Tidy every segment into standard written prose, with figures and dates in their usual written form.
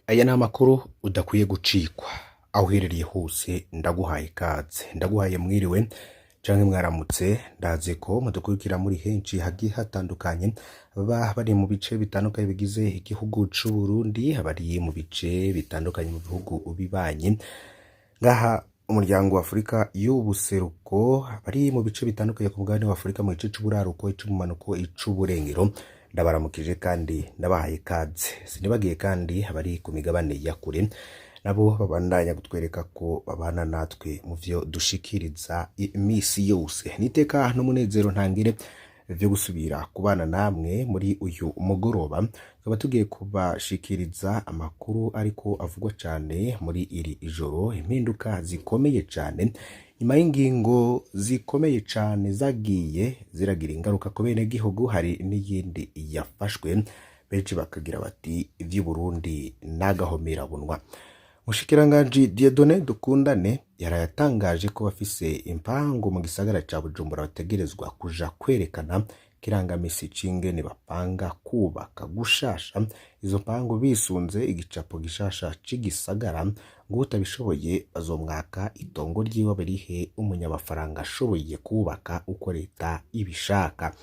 Aya ni amakuru udakwiye gucikwa aho uherereye hose. Ndaguhaye ikaze, ndaguhaye mwiriwe canke mwaramutse. Ndazi ko mudukurikira muri henshi hagiye hatandukanye, baba bari mu bice bitandukanye bigize igihugu c'u Burundi, abari mu bice bitandukanye mu bihugu bibanyi ngaha, umuryango wa Afurika y'ubuseruko, bari mu bice bitandukanye ku mugabane wa Afurika, mu gice c'uburaruko, ic'ubumanuko, ic'uburengero. Ndabaramukije kandi ndabahaye ikaze. Sinibagiye kandi abari ku migabane ya kure, nabo babandanya kutwereka ko babana natwe mu vyo dushikiriza imisi yose. Niteka n'umunezero ntangire vyo gusubira kubana namwe muri uyu mugoroba. Tukaba tugiye kubashikiriza amakuru ariko avugwa cane muri iri ijoro, impinduka zikomeye cane nyuma y'ingingo zikomeye cane zagiye ziragira ingaruka ku benegihugu. Hari n'iyindi yafashwe, benshi bakagira bati: "Ivy'Uburundi n'agahomerabunwa." Mushikiranganji Dieudonné Dukundane yaraye atangaje ko bafise impangu mu gisagara ca Bujumbura bategerezwa kuja kwerekana kirangamisi c'ingene bapanga kubaka gushasha izo mpangu bisunze igicapo gishasha c'igisagara, ngo utabishoboye bazomwaka itongo ryiwe barihe umunyamafaranga ashoboye kubaka uko leta ibishaka.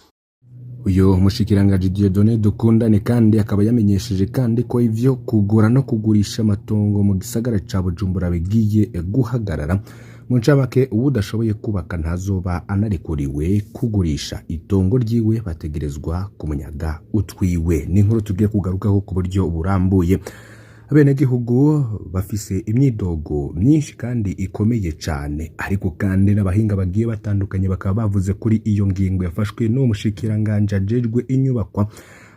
Uyu mushikiranganji Dieudonné Dukundane kandi akaba yamenyesheje kandi ko ivyo kugura no kugurisha amatongo mu gisagara ca Bujumbura bigiye guhagarara. Mu ncamake, uwudashoboye kubaka ntazoba anarekuriwe kugurisha itongo ryiwe, bategerezwa kumunyaga utwiwe. Ni inkuru tugiye kugarukaho ku buryo burambuye. Abenegihugu bafise imyidogo myinshi kandi ikomeye cane, ariko kandi n'abahinga bagiye batandukanye bakaba bavuze kuri iyo ngingo yafashwe n'uwo mushikiranganji ajejwe inyubakwa,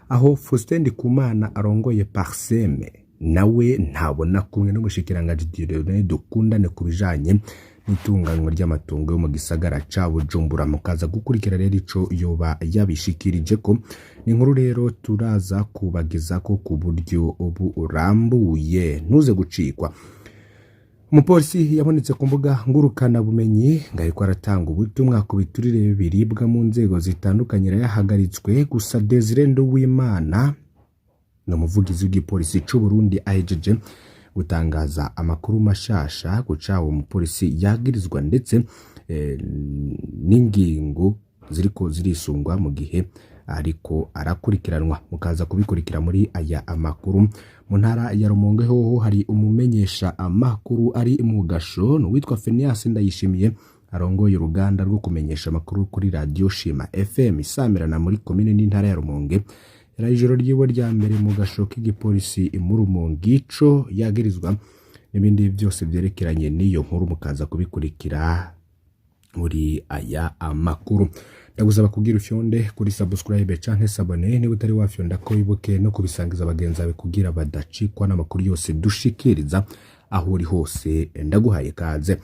aho Faustin Ndikumana arongoye Parsem nawe ntabona kumwe n'umushikiranganji Dieudonné Dukundane ku bijanye n'itunganywa ry'amatongo yo mu gisagara ca Bujumbura. Mukaza gukurikira rero ico yoba yabishikirije ko. Ni inkuru rero turaza kubagezako ku buryo burambuye, ntuze gucikwa. Umupolisi yabonetse ku mbuga ngurukanabumenyi ngo ariko aratanga ubutumwa ku biturire biribwa mu nzego zitandukanye yahagaritswe. Gusa Desire Nduwimana ni umuvugizi w'igipolisi c'u Burundi, ahejeje gutangaza amakuru mashasha guca uwo mupolisi yagirizwa, ndetse n'ingingo ziriko zirisungwa mu gihe ariko arakurikiranwa. Mukaza kubikurikira muri aya amakuru. Mu ntara ya Rumonge hoho hari umumenyesha amakuru ari mu gasho, witwa Phineas Ndayishimiye, arongoye uruganda rwo kumenyesha amakuru kuri radio Shima FM isamirana muri komine n'intara ya Rumonge. Yari ijoro ryiwe rya mbere mu gasho k'igipolisi mu Rumonge. Ico yagirizwa n'ibindi byose byerekeranye n'iyo nkuru mukaza kubikurikira muri aya amakuru. Ndagusaba kugira ufyonde kuri subscribe canke s'abonner niba utari wafyonda ko, wibuke no kubisangiza bagenzi bawe kugira badacikwa n'amakuru yose dushikiriza. Aho uri hose ndaguhaye kaze.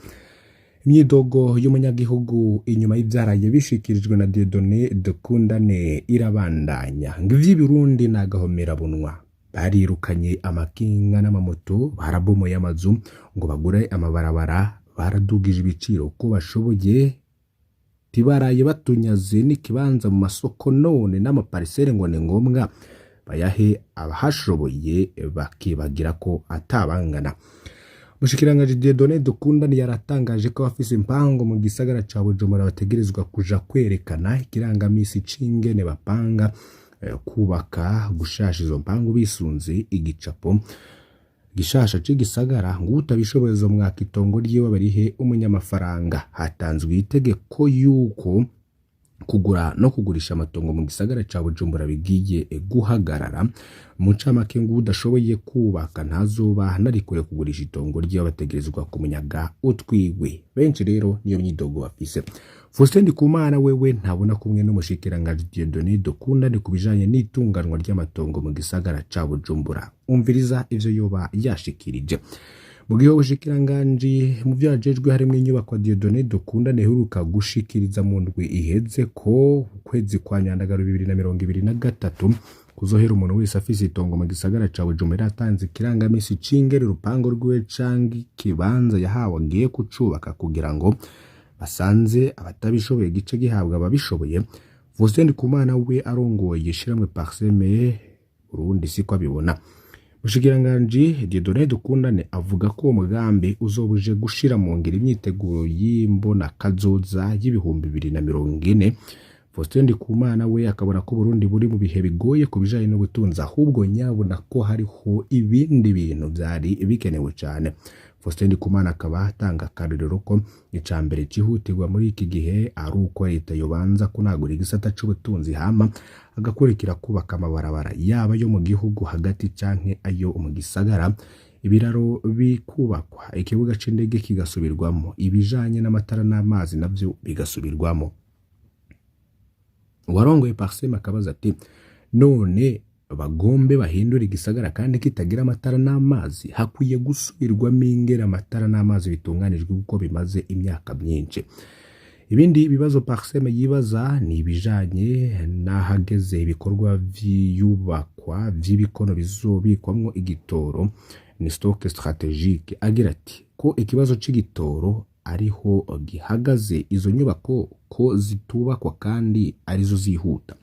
Imyidogo y'umunyagihugu inyuma y'ivyaraye bishikirijwe na Dieudonné Dukundane irabandanya, ngo ivy'Ibirundi n'agahomerabunwa. Barirukanye amakinga n'amamoto, barabomoye amazu ngo bagure amabarabara, baradugije ibiciro uko bashoboye, ntibaraye batunyaze n'ikibanza mu masoko, none n'amaparisere ngo ni ngombwa bayahe abahashoboye, bakibagira ko atabangana. Umushikiranganji Dieudonné Dukundane yaratangaje ko abafise impango mu gisagara ca Bujumbura bategerezwa kuja kwerekana ikirangamisi c'ingene bapanga kubaka gushasha izo mpangu bisunze igicapo gishasha c'igisagara, ngo utabishoboye azomwaka itongo ryiwe barihe umunyamafaranga. Hatanzwe itegeko yuko kugura no kugurisha amatongo mu gisagara ca Bujumbura bigiye guhagarara. Mu ncamake, ngo udashoboye kubaka ntazoba narikure kugurisha itongo ryiwe, bategerezwa kumunyaga utwiwe. Benshi rero niyo myidogo bafise. Faustin Ndikumana wewe ntabona kumwe n'umushikiranganji Dieudonné Dukundane ku bijanye n'itunganwa ry'amatongo mu gisagara ca Bujumbura. Umviriza ivyo yoba yashikirije. Mu gihe ubushikiranganji mu vyo yajejwe harimwo inyubakwa, Dieudonné Dukundane iheruka gushikiriza mu ndwi iheze ko ukwezi kwa Nyandagaro 2023 kuzohera umuntu wese afise itongo mu gisagara ca Bujumbura yatanze ikirangamisi c'ingene urupangu rwiwe canke ikibanza yahawe agiye kucubaka, kugira ngo basanze abatabishoboye gice gihabwa ababishoboye. Faustin Ndikumana we arongoye ishirahamwe Parseme Burundi siko abibona. Umushikiranganji Dieudonné Dukundane avuga ko uwo mugambi uzoba uje gushira mu ngiro imyiteguro y'imbonakazoza y'2040. Faustin Ndikumana we akabona ko Burundi buri mu bihe bigoye ku bijanye n'ubutunzi, ahubwo nyabona ko hariho ibindi bintu vyari bikenewe cane. Faustin Ndikumana akaba atanga akarorero ko ica mbere cihutirwa muri iki gihe ari uko leta yobanza kunagura igisata c'ubutunzi, hama agakurikira kubaka amabarabara yaba ayo mu gihugu hagati canke ayo mu gisagara, ibiraro bikubakwa, ikibuga c'indege kigasubirwamo, ibijanye n'amatara n'amazi navyo bigasubirwamo. Uwarongoye Parsem akabaza ati: "None bagombe bahindure igisagara kandi kitagira amatara n'amazi? Hakwiye gusubirwamo ingene amatara n'amazi bitunganijwe, kuko bimaze imyaka myinshi." Ibindi bibazo Parsem yibaza ni ibijanye n'ahageze ibikorwa vy'iyubakwa vy'ibikono bizobikwamwo igitoro, ni stock stratégique. Agira ati: "Ko ikibazo c'igitoro ariho gihagaze, izo nyubako ko zitubakwa kandi arizo zihuta?"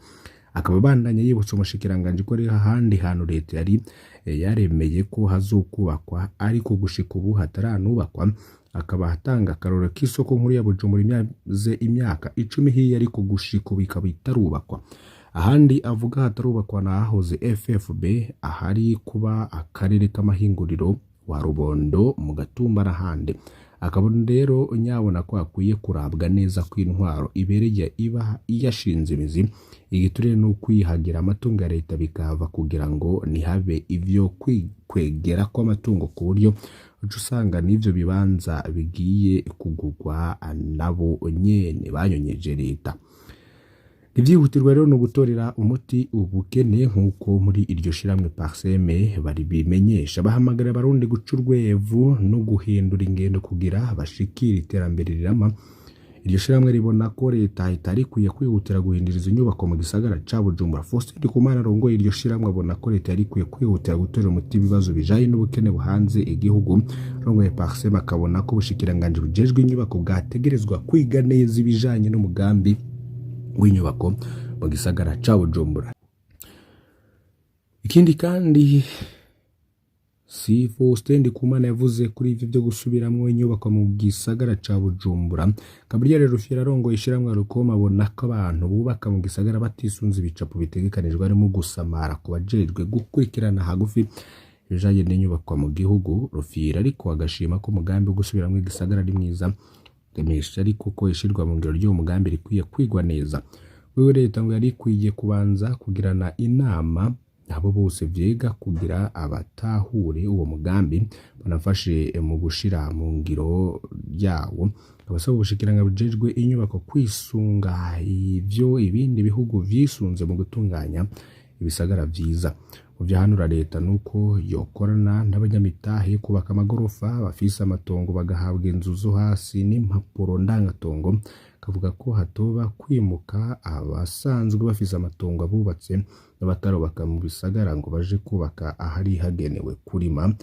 Akaba abandanya yibutsa umushikiranganji ko hariho ahandi hantu leta yari yaremeye ko hazokubakwa, ariko gushika ubu hataranubakwa. Akaba atanga akarorero k'isoko nkuru ya Bujumbura imaze imyaka 10 hiye, ariko gushika ubu ikaba itarubakwa. Ahandi avuga hatarubakwa na ahahoze FFB, ahari kuba akarere k'amahinguriro wa Rubondo mu Gatumba n'ahandi. Akabona rero nyabona ko hakwiye kurabwa neza ko intwaro ibereye iba yashinze imizi, igiturire no kwihagira amatungo ya leta bikahava, kugira ngo ntihabe ivyo kwikwegera kw'amatungo, ku buryo uca usanga n'ivyo bibanza bigiye kugurwa nabo nyene banyonyeje leta. Ivyihutirwa rero ni ugutorera umuti ubukene, nk'uko muri iryo shiramwe Parsem bari bimenyesha. Bahamagarira abarundi guca urwevu no guhindura ingendo kugira bashikire iterambere rirama. Iryo shiramwe ribona ko leta itari ikwiye kwihutira guhindura izo nyubako mu gisagara ca Bujumbura. Faustin Ndikumana arongoye iryo shiramwe abona ko leta yari ikwiye kwihutira gutorera umuti ibibazo bijanye n'ubukene buhanze igihugu. Arongoye Parsem akabona ko ubushikiranganji bujejwe inyubako bwategerezwa kwiga neza ibijanye n'umugambi w'inyubako mu gisagara ca Bujumbura. Ikindi kandi, si Faustin Ndikumana yavuze kuri ivyo vyo gusubiramwo inyubako mu gisagara ca Bujumbura. Gabriel Rufyiri arongoye ishirahamwe Rukoma abona ko abantu bubaka mu gisagara batisunze ibicapo bitegekanijwe harimo gusamara ku bajejwe gukurikirana hagufi ibijanye n'inyubakwa mu gihugu. Rufyiri ariko agashima ko umugambi wo gusubiramwo igisagara ari mwiza, amenyesha ariko ko ishirwa mu ngiro ry'uwo mugambi rikwiye kwigwa neza. Wewe leta ngo yari ikwiye kubanza kugirana inama abo bose vyiga kugira abatahure uwo mugambi, banafashe mu gushira mu ngiro yawo. Abasaba ubushikiranganji bujejwe inyubako kwisunga ivyo ibindi bihugu vyisunze mu gutunganya ibisagara vyiza. Mu vyahanura leta nuko yokorana n'abanyamitahe kubaka amagorofa, abafise amatongo bagahabwa inzu zo hasi n'impapuro ndangatongo. Kavuga ko hatoba kwimuka abasanzwe bafise amatongo abubatse n'abatarubaka mu bisagara ngo baje kubaka ahari hagenewe kurima.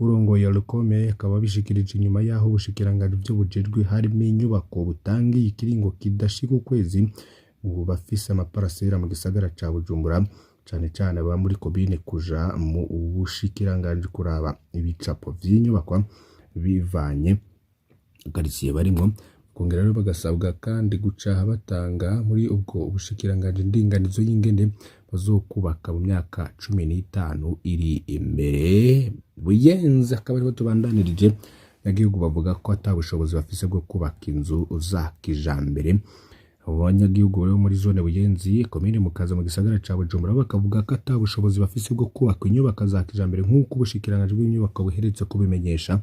Urongoye Rukome akaba abishikirije inyuma y'aho ubushikiranganji vyo bujejwe harimo inyubako butangiye ikiringo kidashika ukwezi mu bafise amaparasera mu gisagara ca Bujumbura, cane cane aba muri komine, kuja mu bushikiranganji kuraba ibicapo vy'inyubakwa bivanye karitsiye barimwo. Kongera rero bagasabwa kandi guca batanga muri ubwo bushikiranganji indinganizo y'ingene bazokubaka mu myaka 15 iri imbere. Buyenzi akaba ariho tubandanirije. Abanyagihugu bavuga ko ata bushobozi bafise bwo kubaka inzu za kijambere. Abo banyagihugu bari muri zone Buyenzi, komine Mukaza, mu gisagara ca Bujumbura, bakavuga ko ata bushobozi bafise bwo kubaka inyubako za kijambere nk'uko ubushikiranganji bw'inyubako buherutse kubimenyesha.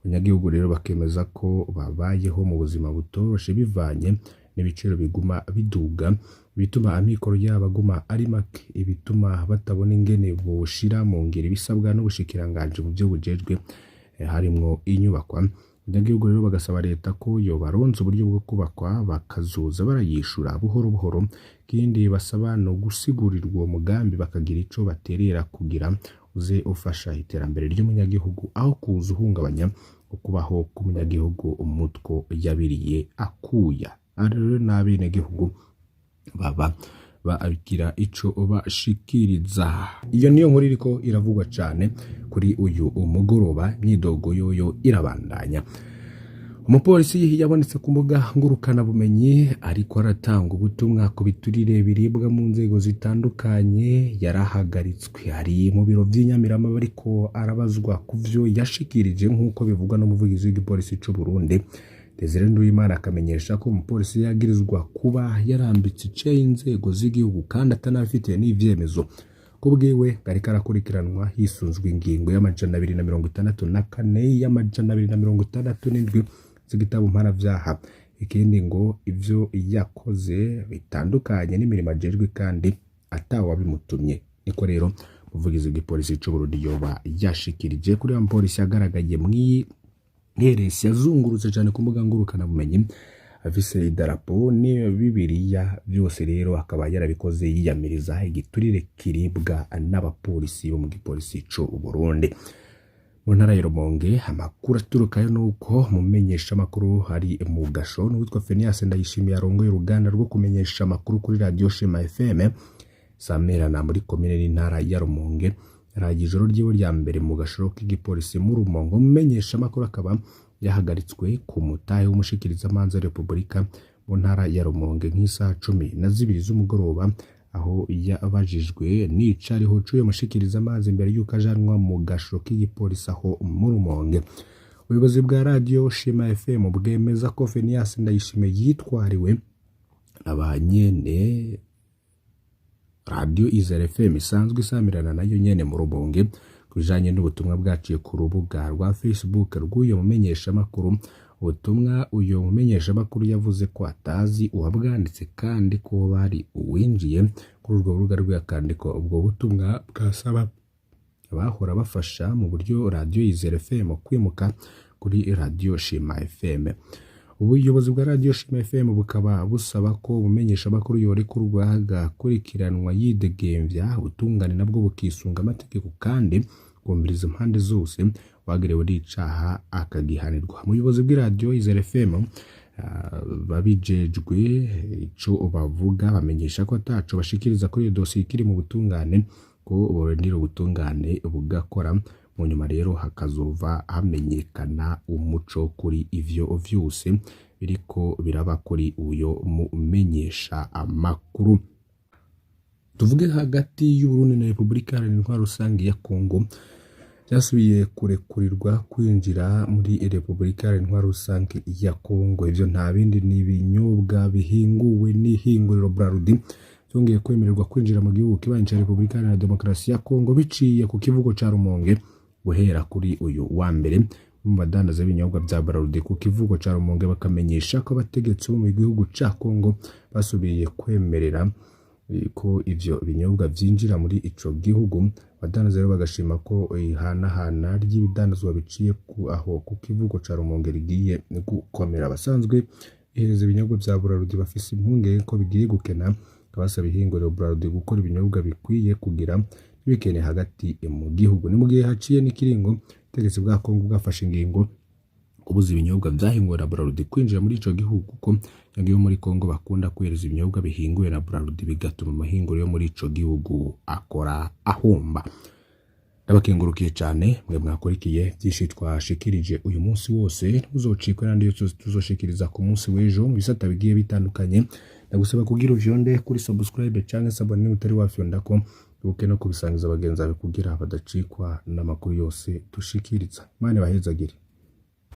Abanyagihugu rero bakemeza ko babayeho mu buzima butoroshe bivanye n'ibiciro biguma biduga, bituma amikoro yabo aguma ari make, ibituma batabona ingene boshira mu ngiro ibisabwa n'ubushikiranganji mu vyo bujejwe harimwo inyubakwa. Abanyagihugu rero bagasaba leta ko yobaronsa uburyo bwo kubakwa, bakazoza barayishura buhoro buhoro. Ikindi basaba no gusigurirwa uwo mugambi, bakagira ico baterera kugira uze ufasha iterambere ry'umunyagihugu aho kuza uhungabanya ukubaho k'umunyagihugu umutwo yabiriye akuya. Aha rero n'abenegihugu baba Bagira ico bashikiriza. Iyo niyo nkuru iriko iravugwa cane kuri uyu mugoroba. Imyidogo yoyo irabandanya. Umupolisi yabonetse ku mbuga ngurukanabumenyi ariko aratanga ubutumwa ku biturire biribwa mu nzego zitandukanye yarahagaritswe. Ari mu biro vy'Inyamirama ariko arabazwa ku vyo yashikirije, nk'uko bivugwa n'umuvugizi w'igipolisi c'u Burundi Desire Nduwimana, akamenyesha ko umupolisi yagirizwa kuba yarambitse iceyi inzego z'igihugu kandi atanabifitiye n'ivyemezo. Kubwiwe ariko arakurikiranwa hisunzwe ingingo y'264, y'267 z'igitabo mpanavyaha. Ikindi ngo ivyo yakoze bitandukanye n'imirimo ajejwe kandi atawabimutumye. Niko rero umuvugizi w'igipolisi c'u Burundi yoba yashikirije kuri wa mupolisi yagaragaye mw'iheresi yazungurutse cane ku mbuga ngurukanabumenyi afise idarapo ni Bibiliya. Byose rero akaba yarabikoze yiyamiriza igiturire kiribwa n'abapolisi bo mu gipolisi c'u Burundi. Mu ntara ya Rumonge, amakuru aturukayo nuko mumenyesha amakuru hari mu gasho n'uwitwa Phineas Ndayishimiye arongoye uruganda rwo kumenyesha amakuru kuri radio Shema FM Samerana muri komine n'intara ya Rumonge, yaraye ijoro ryiwe rya mbere mu gashoro k'igipolisi mu Rumonge. Umumenyesha amakuru akaba yahagaritswe ku mutahe w'umushikirizamanza wa Repubulika mu ntara ya Rumonge nk'isaha 12 z'umugoroba, aho yabajijwe n'icariho c'uyo mushikirizamanza imbere y'uko ajanwa mu gasho k'igipolisi aho mu Rumonge. Ubuyobozi bwa radio Shema FM bwemeza ko Phineas Ndayishimiye yitwariwe abanyene radio Izere FM isanzwe isamirana nayo nyene mu Rumonge ku bijanye n'ubutumwa bwaciye ku rubuga rwa Facebook rw'uyo mumenyeshamakuru. Ubutumwa uyo mumenyeshamakuru yavuze ko atazi uwabwanditse kandi ko bari uwinjiye kuri urwo rubuga rwe akandika ubwo butumwa bwasaba abahora bafasha mu buryo radio Izere FM kwimuka kuri radio Shema FM. Ubuyobozi bwa radio Shema FM bukaba busaba ko umumenyeshamakuru yorekurwa agakurikiranwa yidegemvya, ubutungane nabwo bukisunga amategeko kandi bwumviriza impande zose, uwagerewe n'icaha akagihanirwa. Mu buyobozi bw'iradiyo Izere FM babijejwe ico bavuga bamenyesha ko ataco bashikiriza kuri iyo dosiye ikiri mu butungane, ko borindira ubutungane bugakora, mu nyuma rero hakazova hamenyekana umuco kuri ivyo vyose biriko biraba kuri uyo mumenyesha amakuru. Tuvuge hagati y'Uburundi na Repubulika Iharanira Intwaro Rusange ya Kongo byasubiye kurekurirwa kwinjira muri Repubulika Iharanira Intwaro Rusange ya Kongo. Ivyo nta bindi ni ibinyobwa bihinguwe n'ihinguriro Brarudi byongeye kwemererwa kwinjira mu gihugu kibanyi ca Repubulika Iharanira Demokarasi ya Kongo biciye ku kivugo ca Rumonge guhera kuri uyu wa mbere. Mu badandaza b'ibinyobwa bya Brarudi ku kivugo ca Rumonge bakamenyesha ko abategetsi bo mu gihugu ca Kongo basubiye kwemerera ko ivyo binyobwa vyinjira muri ico gihugu. Abadandaza rero bagashima ko ihanahana ry'ibidandazwa biciye ku aho ku kivugo ca Rumonge rigiye gukomera. Abasanzwe bihereza ibinyobwa vya Brarudi bafise impungenge ko bigiye gukena, basaba ihinguriro Brarudi gukora ibinyobwa bikwiye kugira ntibikene hagati mu gihugu. Ni mu gihe haciye n'ikiringo ubutegetsi bwa Kongo bwafashe ingingo kubuza ibinyobwa vyahinguwe na Brarudi kwinjira muri ico gihugu, kuko yo muri Kongo bakunda kwihereza ibinyobwa bihinguwe na Brarudi, bigatuma amahinguriro yo muri ico gihugu akora ahomba. Ndabakengurukiye cyane mwe mwakurikiye byinshi twashikirije uyu munsi wose. Ntuzocikwe n'andi yose tuzoshikiriza ku munsi w'ejo mu bisata bigiye bitandukanye. Ndagusaba kugira ufyonde kuri subscribe canke s'abonner niba utari wafyonda, ko wibuke no kubisangiza bagenzi bawe kugira badacikwa n'amakuru yose dushikiriza. Imana ibahezagire.